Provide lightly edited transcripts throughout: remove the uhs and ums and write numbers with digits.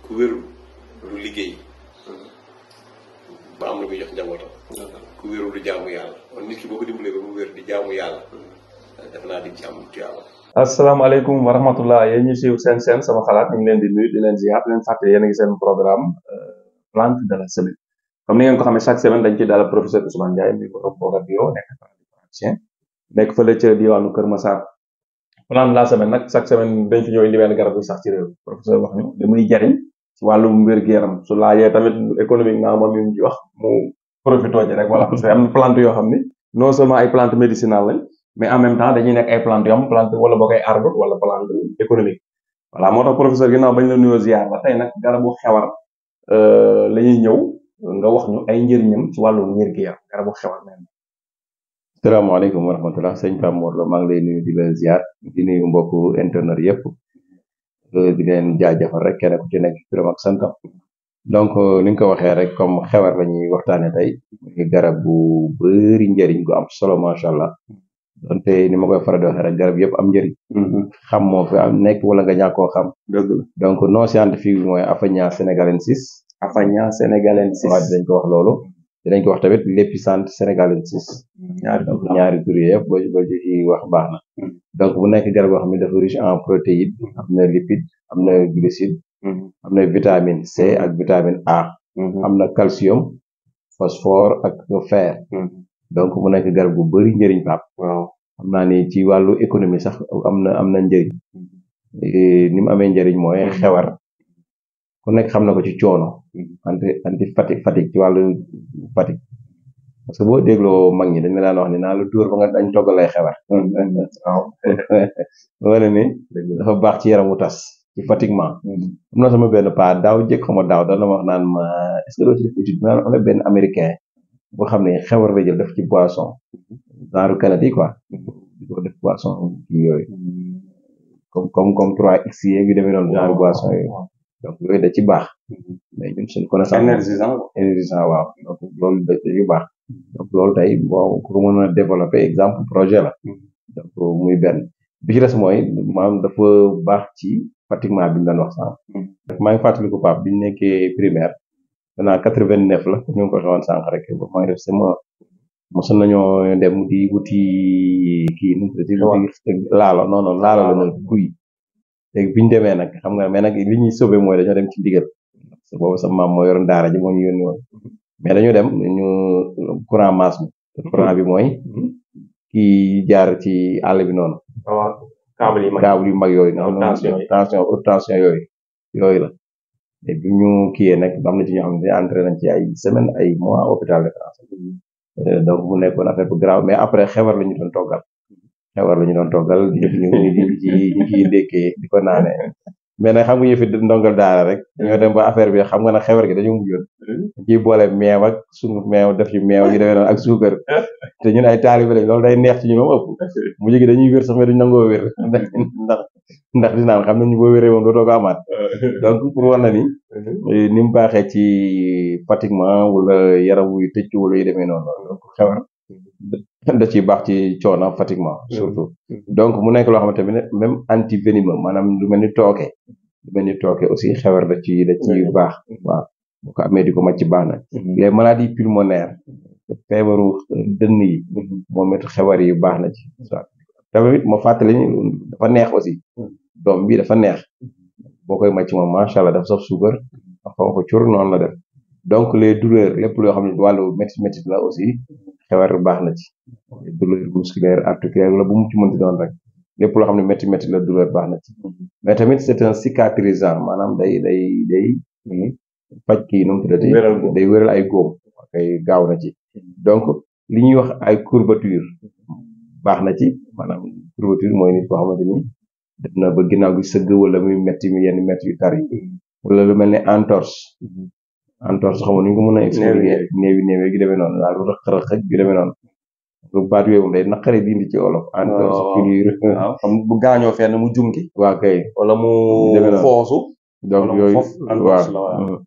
ku wérul du liggéey ba am na muy jox njabootam. ku wérul du jaamu yàlla kon nit ki boo ko dimbalee ba mu wér di jaamu yàlla def naa di ci am tuyaaba. asalaamaaleykum wa rahmatullah yéen ñu siiw seen sama xalaat ñu ngi leen di nuyu di leen ziar di leen fàtte yéen a ngi seen programme plante de la semaine comme ni ngeen ko xamee chaque semaine dañ ciy daal professeur Ousmane Ndiaye mi borom booga bio nekk praticien nekk fële ca diwaanu Kër Massar. plante de la semaine nag chaque semaine dañ fi ñëw indi benn garab bu sax ci réew professeur wax ñu li muy jariñ ci wàllum wér-gu-yaram su laajee tamit économiquement moom mi ci wax mu profité ci rek voilà parce que am na plante yoo xam ni non seulement ay plante médicinale lañ mais en même temps dañuy nekk ay plante yoo xam plante wala boog ay arbre wala plante économique voilà moo tax professeur ginnaaw bañ la nuyoo ziar la tey nag garabu xewar la ñuy ñëw nga wax ñu ay njëriñam ci wàllum wér-gu-yaram garabu xewar même. salaamaaleykum wa rahmatulah sëñ Pape Mor la maa ngi lay nuyu di la ziar di nuyu mbokku internet yëpp di leen jaajëfal rek kenn ku ci nekk turam ak santam donc ni nga ko waxee rek comme xewar la ñuy waxtaanee tey muy garab bu bëri njëriñ gu am solo macha allah donte ni ma koy faral di waxee rek garab yëpp am njëriñ. xam moo fi am nekk wala nga ñàkk koo xam. dëgg la donc non scientifique bi mooy Aphania sénégalensis. Aphania sénégalensis waaw dinañ ko wax loolu. dinañ ko wax tamit Lépicante sénégalensis. ñaari tur yëpp ba ci wax baax na. donc bu nekk garab boo xam ne dafa riche en protéines am na lipide am na glucide. am na vitamine C ak vitamine A. am na calcium phosphore ak fer. donc mu nekk garab bu bëri njëriñ Pape. waaw xam naa ni ci wàllu économie sax am na njëriñ. ni mu amee njëriñ mooy xewar ku nekk xam na ko ci coono. anti fatigue ci wàllu fatigue. parce que boo dégloo mag ñi dañ la daan wax ni naa la dóor ba nga dañ togg lay xewar. waaw wala ni dafa baax ci yaramu tas ci fatiguement. am na sama benn paa daaw jëkk xama daaw dana ma wax naan ma est-ce que doo ci def étude ma am na benn américain boo xam ne xewar la jël def ci boisson genre Canada yi quoi di ko def boisson kii yooyu comme 3x yu demee noonu genre boisson yooyu donc yooyu da ci baax mais ñun suñu connaissance énergisant waaw donc loolu da ci baax donc loolu tey bon pour mën a développer exemple projet la donc muy benn bi ci des mooy maanaam dafa baax ci fatiguement bi ñu doon wax sànq maa ngi fàttaliku Pape bi ñu nekkee primaire danaa 89 la ñu ngi ko waxoon sànq rek maa ngi def sama mosoon nañoo dem di wuti kii nu mu tuddati laalo non laalo la ñu guy léegi bi ñu demee nag xam nga mais nag li ñuy sauvé mooy dañoo dem ci ndigal parce que boobu sama maam moo yoroon daara ji moo ñu yónni woon mais dañoo dem ñu courant masse bi courant bi mooy kii jaar ci àll bi noonu câble yu mag yooyu haute tension yooyu la et bi ñu kiyee nag am na ci ñoo xam ne entré nañ ci ay semaine ay mois hôpital de France donc mu nekkoon affaire bu grave mais après xewar la ñu doon toggal di def ñu ciy ndékkee di ko naane mais nag xam nga yëfi ndongal daara rek dañoo dem ba affaire bi xam nga nag xewar gi dañu mujjoon ciy boole meew ak sunguf meew def ci meew yi demee noonu ak suukar te ñun ay taalibe lañ loolu day neex ci ñu moom ëpp mujj gi dañuy wér sax mais duñ nangoo wér ndax dinaan xam nañu boo wéree moom dootoo ko amaat donc pour war na ni ni mu baaxee ci fatiguement wala yaram wuy tëcc wala yu demee noonu donc xewar da ciy baax ci coono fatiguement surtout donc mu nekk loo xamante ne même anti venimeux maanaam lu mel ni tooke aussi xewar da ci baax waaw bu ko amee di ko màcc baax na les maladies pulmonaires feebaru dënn yi moom it xewar yi baax na ci tamit ma fàttali dafa neex aussi doom bi dafa neex boo koy màcc moom macha allah dafa saf suukar xaw ko cur noonu la def donc les douleurs lépp loo xam ne wàllu métti la aussi xewar baax na ci douleur musculaire articulaire wala bu mu ci mënti doon rek lépp loo xam ne métti la douleur baax na ci mais tamit c'est un cicatrisant maanaam day faj kii nu mu tuddati day wéral ay góom kay gaaw na ci donc li ñuy wax ay courbature baax na ci maanaam courbature mooy nit koo xamante ni def na ba ginnaaw gi sëgg wala muy metti yenn metti yu tar yi wala lu mel ne entorse xam nga nu ñu ko mën a expliquer néewi gi demee noonu daal rëq-rëq gi demee noonu baat yooyu moom day naqari dindi ci olof entorse waaw xam bu gaañoo fenn mu jumki waa kay wala mu foosu donc yooyu waaw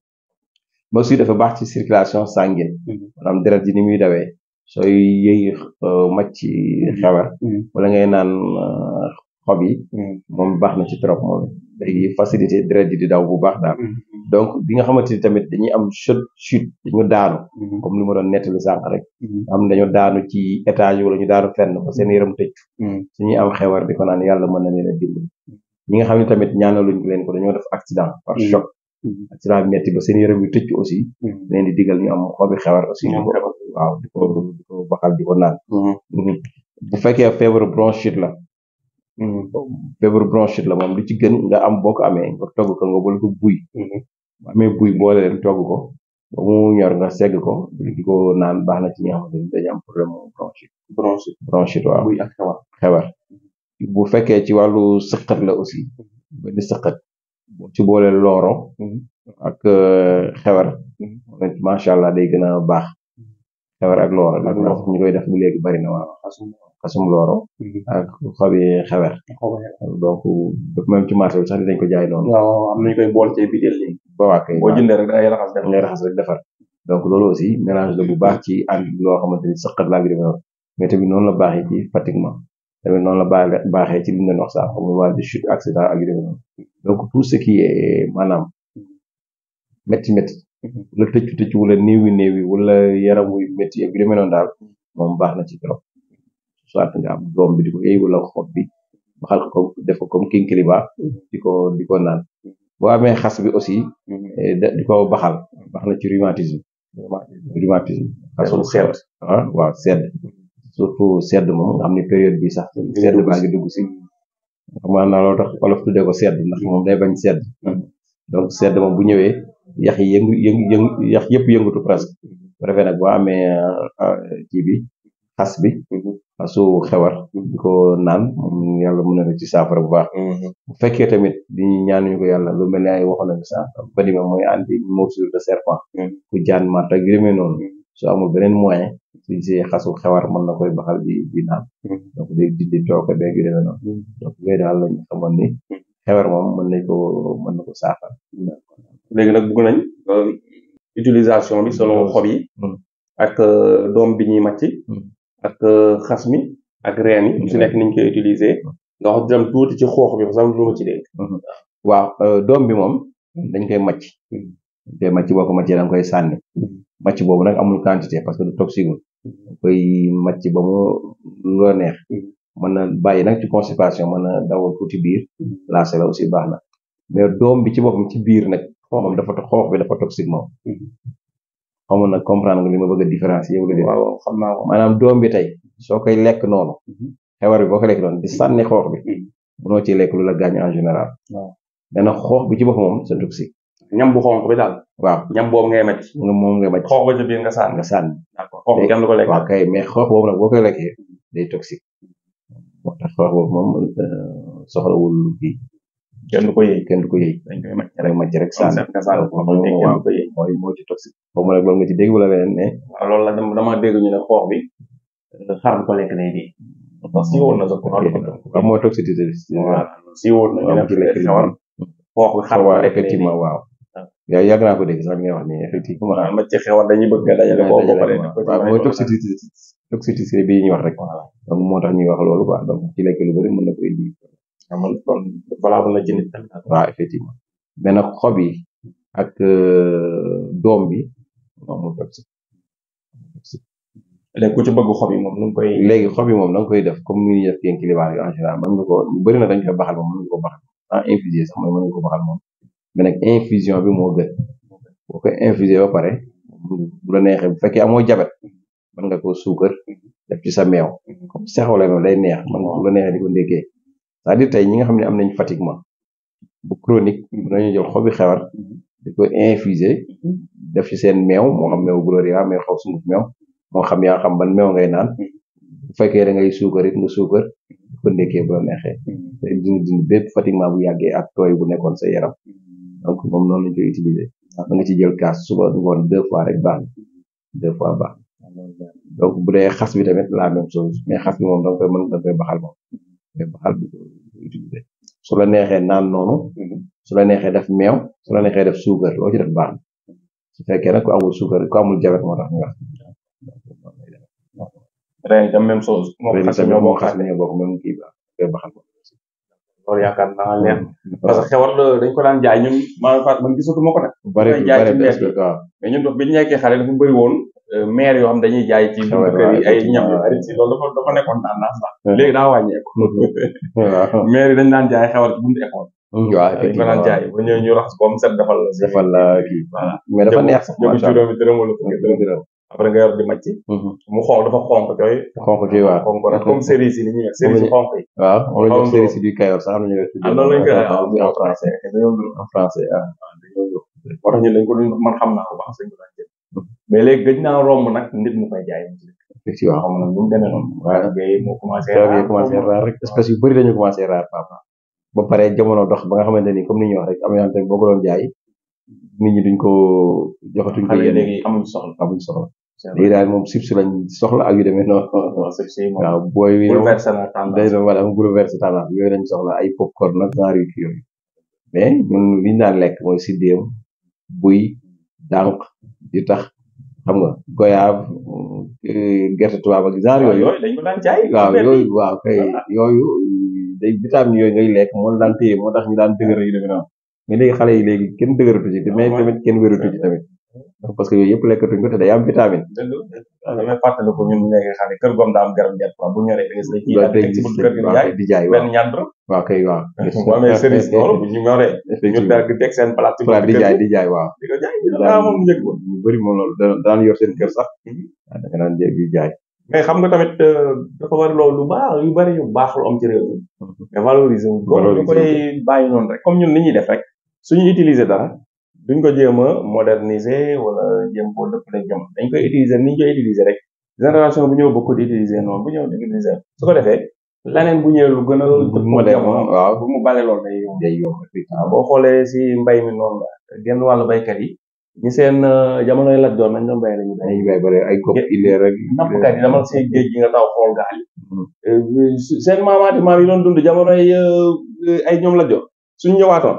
ba aussi dafa baax ci circulation sanguine maanaam deret ji ni muy dawee sooy yëy macc xewar wala ngay naan xob yi moom baax na ci trop moom day facilité deret ji di daw bu baax daal donc bi nga xamante ni tamit dañuy am chute dañu daanu comme li ma doon nettali sànq rek am dañu daanu ci étage wala ñu daanu fenn ba seen yaram tëj suñuy am xewar di ko naan yàlla mën na leen a dimbali ñi nga xam ne tamit ñaanaluñ leen ko dañoo def accident par choc accident bi metti ba seen yaram yu tëj aussi leen di digal ñu am xobi xewar aussi waaw di ko baxal di ko naan bu fekkee feebaru bronchite la feebaru bronchite la moom li ci gën nga am boo ko amee nga togg ko nga boole ko buy bu amee buy boole leen togg ko ba mu ñor nga segg ko di ko naan baax na ci ñi nga xamante ni dañu am problème bronchite waaw buy ak xewar bu fekkee ci wàllu sëqat la aussi benn sëqat ci boole looro ak xewar macha allah day gën a baax xewar ak looro nag ñu koy def bu léegi bari na waaw xasum looro ak xobi xewer donc même ci marché bi sax dañ ko jaay noonu waaw am nañu koy bool ci bideel léegi ba waa kay boo jëndee rek dangay raxas rek defar donc loolu aussi mélange la bu baax ci ànd loo xamante ni sëqat laa gi demee mais tamit noonu la baaxee ci fatiguement tamit noonu la baaxee ci li ñu leen wax sax comme wàllu de chute accident ak yu demee noonu donc tout ce qui est maanaam métti wala tëccu wala néewi wala yaram wuy métti ak yu demee noonu daal moom baax na ci trop soit nga am doom bi di ko yëy wala xob bi baxal ko def ko comme kinkiliba di ko naan boo amee xas bi aussi di ko baxal baax na ci rhumatisme xasul sedd waaw sedd surtout sedd moom nga xam ni période bi sax sedd baa ngi dugg si xam naa loolu tax wolof tuddee ko sedd ndax moom day bañ sedd donc sedd moom bu ñëwee yax yi yax yëpp yëngatu presque bu defee nag boo amee kii bi xas bi xasu xewar di ko naan moom yàlla mën na ci saafara bu baax bu fekkee tamit di ñaanuñu ko yàlla lu mel ni ay waxoon nañu sax badima mooy anti morsure de serpent ku jaan mat ak yu demee noonu soo amul beneen moyen suñ si xasu xewar mën na koy baxal di naan donc day dindi tooke beeg yu demee noonu donc yooyu daal lañ xamoon ni xewar moom mën na ko saafara léegi nag bëgg nañ utilisation bi selon xob yi ak doom bi ñuy màcc ak xas mi ak reen yi su nekk niñ koy utiliser nga wax dem tuuti ci xoox bi sax lu ma ci dégg waaw doom bi moom dañ koy màcc boo ko màccee da nga koy sànni màcc boobu nag amul quantité parce que du toxique da koy màcc ba mu lu la neex mën na bàyyi nag ci constipation mën na dawal tuuti biir lancé la aussi baax na mais doom bi ci boppam ci biir nag moom xoox bi dafa toxique moom xamoon nag comprendre nga li ma bëgg a différencier waaw xam naa ko maanaam doom bi tey soo koy lekk noonu xewar bi boo ko lekk noonu di sànni xoox bi mënoo ci lekk lu la gaañ en général dana xoox bi ci boppam moom c'est toxique ñam bu xonq bi daal waaw ñam boobu ngay màcc moom ngay màcc xoox ba ci biir nga sànni d'accord xoox bi kenn du ko lekk waaw kay mais xoox boobu nag boo koy lekkee day toxique moo tax xoox boobu moom soxlawul kii kenn du ko yëy dañ koy màcc rek sànni moo ci toxique boobu nag loolu nga ci dégg wala leneen ne waaw loolu la dama dégg ñu ne xoox bi xar bu ko lekk day dee si woon na sax waaw mooy toxicité si woon na ñu ne ci lekk xewar xoox bi xar waaw effectivement waaw yaa yàgg naa ko dégg sax li nga wax ni effectivement ma ci xewar dañuy bëgg nga dajale ko ba pare waaw mooy toxicité bi ñuy wax rek donc moo tax ñuy wax loolu quoi donc ci lekk lu bëri mën na ko indi man kon valable na ci nit waaw effectivement mais nag xob yi ak doom bi moom mu toxique léegi ku ci bëgg xob yi moom nu koy léegi xob yi moom da nga koy def comme ni ñuy def kénkiliba yi en général mën nga ko lu bëri na dañ koy baxal moom mën nga ko baxal en infusé sax mooy mën nga ko baxal moom mais nag infusion bi moo gën boo koy infusé ba pare bu la neexee bu fekkee amoo jabet mën nga ko suukar def ci sa meew comme sexole noonu day neex man bu la neexee di ko ndékkee c'est-à-dire tey ñi nga xam ne am nañ fatiguement bu chronique dañu jël xobi xewar di ko infusé def ci seen meew moo xam meew gloria meew xaw sunguf meew moo xam yaa xam ban meew ngay naan bu fekkee da ngay suukar it nga suukar di ko ndékkee bu la neexee day dindi bépp fatiguement bu yàggee ak tooy bu nekkoon sa yaram donc moom noonu lañ koy utiliser da nga ci jël kaas suba ngoon 2 fois rek baax na 2 fois baax donc bu dee xas bi tamit la même chose mais xas bi moom da nga koy baxal moom ngay baxal bi ko utiliser su la neexee naan noonu su la neexee def meew su la neexee def suukar loo ci def baax na su fekkee nag ku amul suukar ku amul jabet moo tax ñu wax ren itam même chose moo xas ñoo bokk même kii ba koy baxal moom loolu yaakaar naa leer parce que xewar la dañ ko daan jaay ñun man gisatuma ko nag bari koy jaay ci bari mbedd yi waaw mais ñun bi ñu nekkee xale dafa bëri woon maire yoo xam dañuy jaay ci buntu kër yi ay ñam yu bari ci loolu dafa nekkoon tendance sax léegi daa wàññeeku waaw maire yi dañ daan jaay xewar ci buntu école waaw dañ ko daan effectivement jaay ba ñëw ñu raxas ko am set defal la si defal la kii voilà mais dafa neex sax ñëw macha allah juróomi dërëm wala fukki dërëm après nga yor di macc mu xonq dafa xonq cooy xonk kii waaw xonq rek comme cerise yi ni ñuy wax cerise xonq yi waaw moom la ñu xaw série si du Kayor sax am nañu loolu lañ koy en français en français ah moo tax ñun dañ ko doon man xam naa ko baax sañ ko daan jël mais léegi gëj naa romb nag nit mu koy jaay effectivement xam na nu mu demee noonu waaw ngay moo commencé garab yi commencé raar rek espèce yu bëri dañu commencé raar papa ba pare jamono dox ba nga xamante ni comme ni ñuy wax rek am na yoo boo ko doon jaay nit ñi duñ ko joxatuñ ko xale yéene léegi amuñ soxla amuñ soxla léegi daal moom chips lañ soxla ak yu demee noonu waaw booy yi bouleversé na day tendance doon wala am bouleversé tendance yooyu lañ soxla ay popcorn nag genre yu kii yooyu mais ñun liñ daan lekk mooy siddéem buy dànq di tax xam nga goyaab gerte tubaab ak genre yooyu yooyu dañ ko daan jaay waaw yooyu waaw kay yooyu day vitamine yooyu ngay lekk moo la daan téye moo tax ñu daan dëgër yu demee noonu mais léegi xale yi léegi kenn dëgëratu ci mais tamit kenn wératu ci tamit parce que yooyu yëpp lekkatuñ ko te day am vitamine damay fàttali ko ñun ñu nekk xale kër goom daa am garab gerte bu ñoree da nga say kii daal teg ci buntu kër gi di jaay di jaay benn ñaar dërëm waaw kay waaw boo amee cerise noonu bu ñu ñoree ñu daal di teg seen palaat ci buntu di kër jaay gi di jaay waaw di ko jaay daa moom bu njëkk ba ñu bëri moom loolu daan yor seen kër sax waaw da nga daan di jaay mais xam nga tamit dafa war loolu lu baax yu bari yu baax lu am ci réew mi mais valoriser wu ko ñu koy bàyyi noonu rek comme ñun ni ñuy def rek suñu utiliser dara duñ ko jéem a moderniser wala jéem koo dëppale jamono dañ koy utiliser ni ñu koy utiliser rek génération bu ñëw bokk di utiliser noonu bu ñëw di utiliser su ko defee leneen bu ñëwee lu gën a moderne jamono waaw bu mu bale loolu day yomb waaw boo xoolee si mbay mi noonu la genn wàllu baykat yi ñi seen jamonoy Lat Joor nañ doon bay lañu bay ay bëri ay gopp ileer rek nappkat yi dama si géej gi nga taw xool gaal yi seen maamaati maam yi doon dund jamonoy ay ñoom Lat Joor suñ ñëwaatoon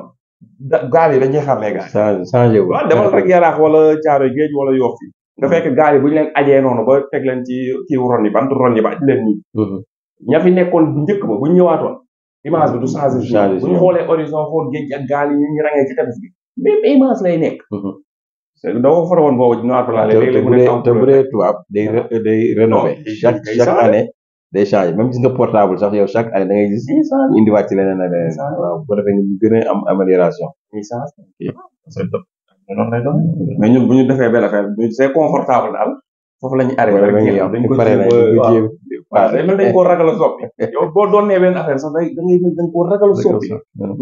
gaal yi dañuy xàmmee gaal changé wu waaw demal rek yaraax wala caaro géej wala yoof yi nga fekk gaal yi bu ñu leen ajee noonu ba teg leen ci kii ron yi bant ron yi ba aj leen nii ña fi nekkoon bu njëkk ba bu ñu ñëwaatoon image bi du changé bu ñu xoolee horizon xool géej ak gaal yi ñu rangee ci tefes bi même image lay nekk da ko fara woon boobu ñëwaatu laa te bu dee tubaab day rénové chaque année day changé même gis nga portable sax yow chaque année da ngay gis ñu indiwaat ci leneen ak leneen waaw bu ko defee ñu gën a am amélioration mais ñun bu ñu defee benn affaire c'est confortable daal foofu la ñu arrêté rek dañ ko dañ koo ragal a soppi yow boo doonee benn affaire sax dañ koo ragal a soppi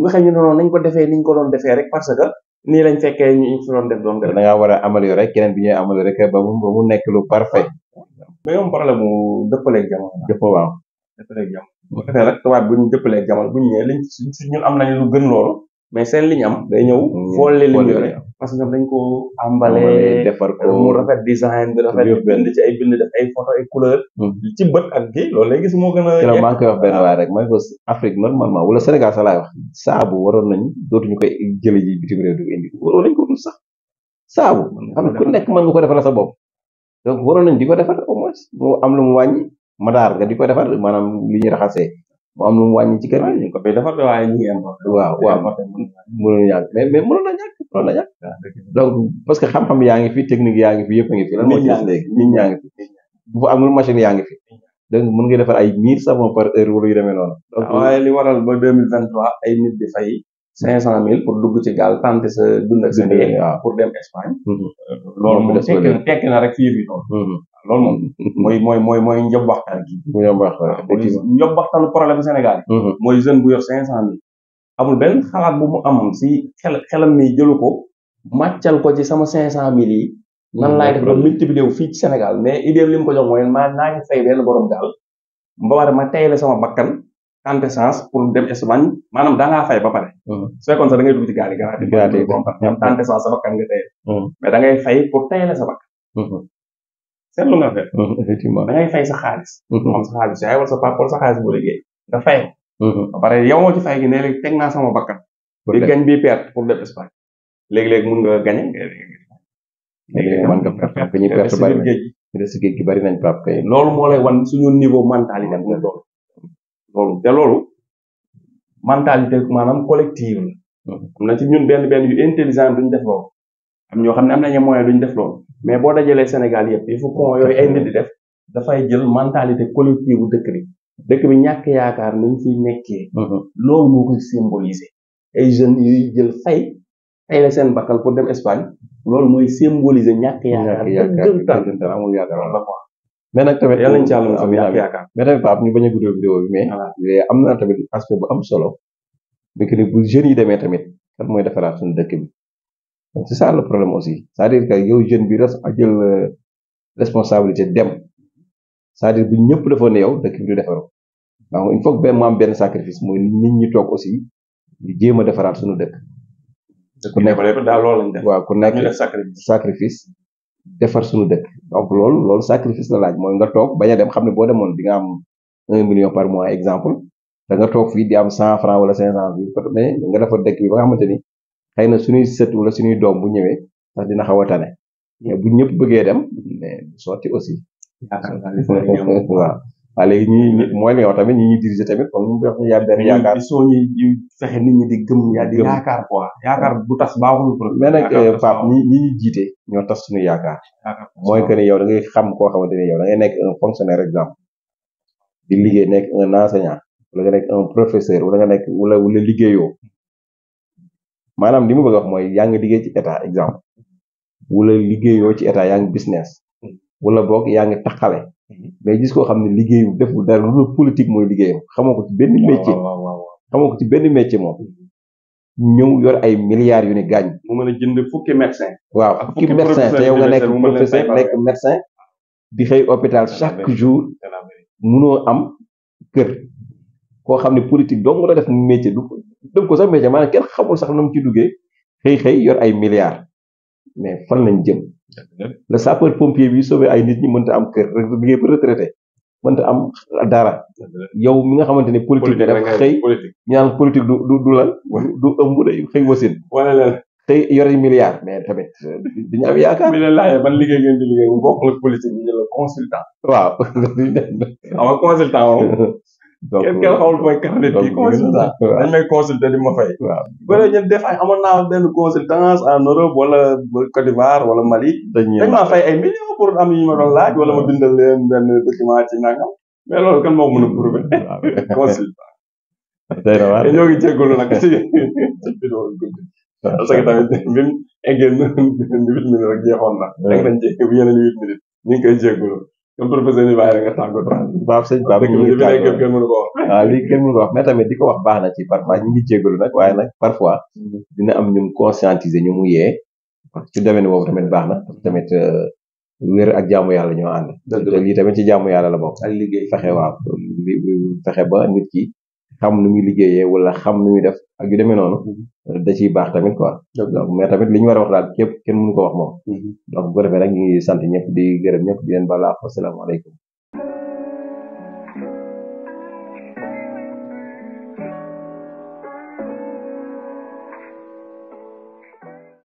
nga xam ne noonu nañ ko defee niñ ko doon defee rek parce que nii lañ fekkee ñu fi doon def doon def da ngaa war a améliorer rek keneen bi ñuy améliorer rek ba mu nekk lu parfait mais yow problème mu dëppaleeg jamono jëpp waaw dëppaleeg jamono bu defee rek tubaab bu ñu dëppaleeg jamono bu ñu ñëwee liñ ñun am nañu lu gën loolu mais seen li ñu am day ñëw foole li ñu yore parce que ñoom dañ ko emballé defar ko mu rafet design bi rafet bind ci ay bind def ay photo ay couleur ci bët ak kii loolu lay gis moo gën a keroog maa ngi koy wax benn waay rek ma ne ko Afrique normalement wala Sénégal sax laay wax saabu waroon nañ dootuñu koy jële ji bitim réew di ko indi waroon nañ ko dul sax saabu xam ne ku nekk mën nga ko defal sa bopp donc waroon nañ di ko defar au moins mu am lu mu wàññi madaar nga di ko defar maanaam li ñuy raxasee mu am lu mu wàññi ci kër gi. ñu ko fay defar waaye ñu ngi am. waaw waaw mënoon ñàkk mais mënoon na ñàkk mënoon na ñàkk. donc parce que xam-xam yaa ngi fi technique yaa ngi fi yëpp a ngi fi. lan moo ci des léegi nit ñaa ngi fi. bu fa amul machine yaa ngi fi. donc mën nga defar ay 1000 savons par heure wala yu demee noonu. donc waaye li waral ba 2023 ay nit di fay 500.000 pour dugg ci gaal tenter sa dund ak sa dee pour dem Espagne. loolu moom tekki na rek fii bi noonu. loolu moom mooy njëb waxtaan gi. njëb waxtaanu problème Sénégal yi. mooy jeune bu yor 500.000. amul benn xalaat bu mu am si xelam mi jëlu ko màccal ko ci sama 500.000 yi. nan laay def ba multiplier wu fii ci Sénégal mais idée li mu ko jox mooy naa ngi fay benn borom gaal ba pare ma tayale sama bakkan tenter chance pour dem Espagne maanaam da ngaa fay ba pare. su fekkoon sax da ngay dugg ci gaal yi gratuit tenter chance sa bakkan nga tayal. mais da ngay fay pour tayale sa bakkan. seetlu nga fekk. effectivement da ngay fay sa xaalis. am sa xaalis yaay wala sa papa wala sa xaalis bu liggéey nga fay. ba pare yow moo ci fay gi ne léegi teg naa sama bakkan. di gañ bi perte pour dem Espagne. léegi-léegi mun nga gañe. léegi mën nga perte parce que ñi perte bari nañ ñu des si géej gi bari nañ pap kay. loolu moo lay wan suñu niveau mentalité ak loolu te loolu mentalité maanaam collective la. am na ci ñun benn yu intelligent duñ def loolu am ñoo xam ne am nañu moyen duñ def loolu mais boo dajalee Sénégal yëpp il faut que yooyu ay nit di def dafay jël mentalité collective bu dëkk bi ñàkk yaakaar nañ ciy nekkee. loolu moo koy symboliser ay jeunes yuy jël fay la seen bakkal pour dem Espagne loolu mooy symboliser ñàkk yaakaar. dëgg amul yaakaar la quoi. mais nag tamit yàlla nañ ci àll am ñàkk yaakaar. mais tamit Pape ñu bañ a guddal vidéo bi mais. am na tamit aspect bu am solo. mais que ni bu jeunes yi demee tamit kan mooy defaraat suñu dëkk bi. donc c'est ça le problème aussi c'est-à-dire que yow jeune bi jël responsabilité dem c'est-à-dire bu ñëpp defoon ne yow dëkk bi du defaru donc il faut que mu am benn sacrifice mooy nit ñi toog aussi ñu jéem a defaraat suñu dëkk. ku nekk daal loolu lañ def. waaw ku nekk sacrifice defar suñu dëkk donc loolu sacrifice la laaj mooy nga toog bañ a dem xam ne boo demoon di nga am 1 million par mois exemple da nga toog fii di am 100 francs wala 500 bi mais nga defar dëkk bi ba nga xamante ni xëy na suñuy sët wala suñuy doom bu ñëwee sax dina xaw a tane mais bu ñëpp bëggee dem mais sotti aussi. waaw léegi ñi mooy li nga wax tamit ñi ñuy diriger tamit comme ñu wax yaa benn yaakaar soo ñuy fexe nit ñi di gëm di yaakaar quoi yaakaar bu tas baaxul pour mais nag Pape ñi ñuy jiite ñoo tas suñu yaakaar mooy que ni yow da ngay xam koo xamante ni yow da ngay nekk un fonctionnaire exemple di liggéey nekk un enseignant wala nga nekk un professeur wala nga nekk wala liggéeyoo maanaam li mu bëgg a wax mooy yaa ngi liggéey ci état exemple wala liggéeyoo ci état yaa ngi business wala boog yaa ngi taxale mais gis koo xam ne liggéeyu deful dara lu politique mooy liggéeyam xamoo ko ci benn métier xamoo ko ci benn métier moom ñëw yor ay milliards yu ni gaañ mu mën a jënd fukki médecin waaw fukki médecin te yow nga nekk professeur nekk médecin di xëy hôpital chaque jour munoo am kër koo xam ne politique dong la def métier du def ko sax métier maanaam kenn xamul sax na mu ci duggee xëy yor ay milliards mais fan lañ jëm le sapeur pompier bi sauvé ay nit ñi mënta am kër liggéey ba retraité mënta am dara yow mi nga xamante ne politique bi dafa xëy ñu naan politique du lan du ëmb day xëy wasin wala leen xëy yore milliards mais tamit duñu am yaakaar bi leen laajee ban liggéey ngeen di liggéey mu bokk la politique bi ñu la consultant waaw ama consultant moom kenn xamul mooy carnet kii consultant dañ may consulter di ma fay waaw bële ñu def ay amoon naa benn consultance en Europe wala Côte d'Ivoire wala Mali dañ maa fay ay millions pour am yi ma doon laaj wala ma bindal leen benn document ci nangam mais loolu kan moo mën a prouver consultant te ñoo ngi jégalu nag ci vidéo bi parce que tamit bi mu eggee 8 minutes rek jeexoon na rek nañ ci yeneen 8 minutes ñu ngi koy jégalu comme professeur ni bàyyi rek nga tàggatoo Pape sëñ Pape ñu ngi tàggatoo kenn mënu ko wax waaw lii kenn mënu ko wax mais tamit di ko wax baax na ci parfois ñu ngi jégalu nag waaye nag parfois dina am ñu conscientiser ñu mu yee ci domaine boobu tamit baax na tamit wér ak jaamu yàlla ñoo ànd te lii tamit ci jaamu yàlla la bokk ak liggéey fexe waaw fexe ba nit ki xam nu muy liggéeyee wala xam nu muy def ak yu demee noonu da ciy baax tamit quoi donc mais tamit li ñu war a wax daal képp kenn mënu ko wax moom donc bu ko defee nag ñu ngi sant ñëpp di gërëm ñëpp di leen balaa asalaamaaleykum